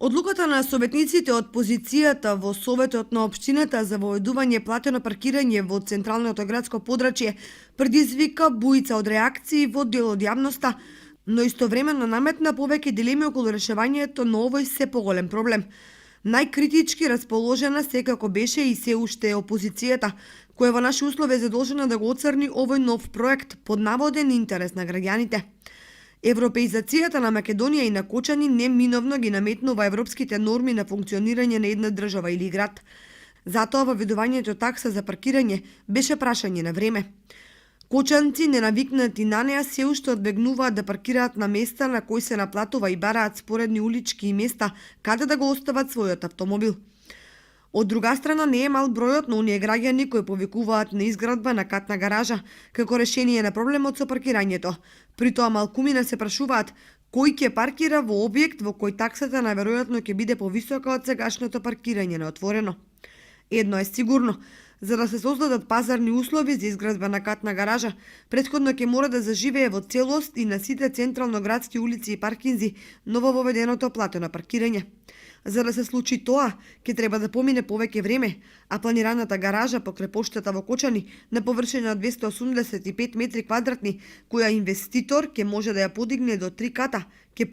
Одлуката на советниците од позицијата во Советот на општината за воведување платено паркирање во централното градско подрачје предизвика буица од реакции во дел од јавноста, но истовремено наметна повеќе дилеми околу решавањето на овој се поголем проблем. Најкритички расположена секако беше и се уште е опозицијата, која во наши услови е задолжена да го оцрни овој нов проект под наводен интерес на граѓаните. Европеизацијата на Македонија и на Кочани неминовно ги наметнува европските норми на функционирање на една држава или град. Затоа воведувањето такса за паркирање беше прашање на време. Кочанци, ненавикнати на неа, се уште одбегнуваат да паркираат на места на кои се наплатува и бараат споредни улички и места каде да го остават својот автомобил. Од друга страна, не е мал бројот на оние граѓани кои повикуваат на изградба на катна гаража како решение на проблемот со паркирањето. При тоа малкумина се прашуваат кој ќе паркира во објект во кој таксата наверојатно ќе биде повисока од сегашното паркирање на отворено. Едно е сигурно, за да се создадат пазарни услови за изградба на катна гаража, претходно ќе мора да заживее во целост и на сите централно градски улици и паркинзи новововеденото платено паркирање. За да се случи тоа, ќе треба да помине повеќе време, а планираната гаража покрај поштата во Кочани на површина од 285 метри квадратни, која инвеститор ќе може да ја подигне до 3 ката, ќе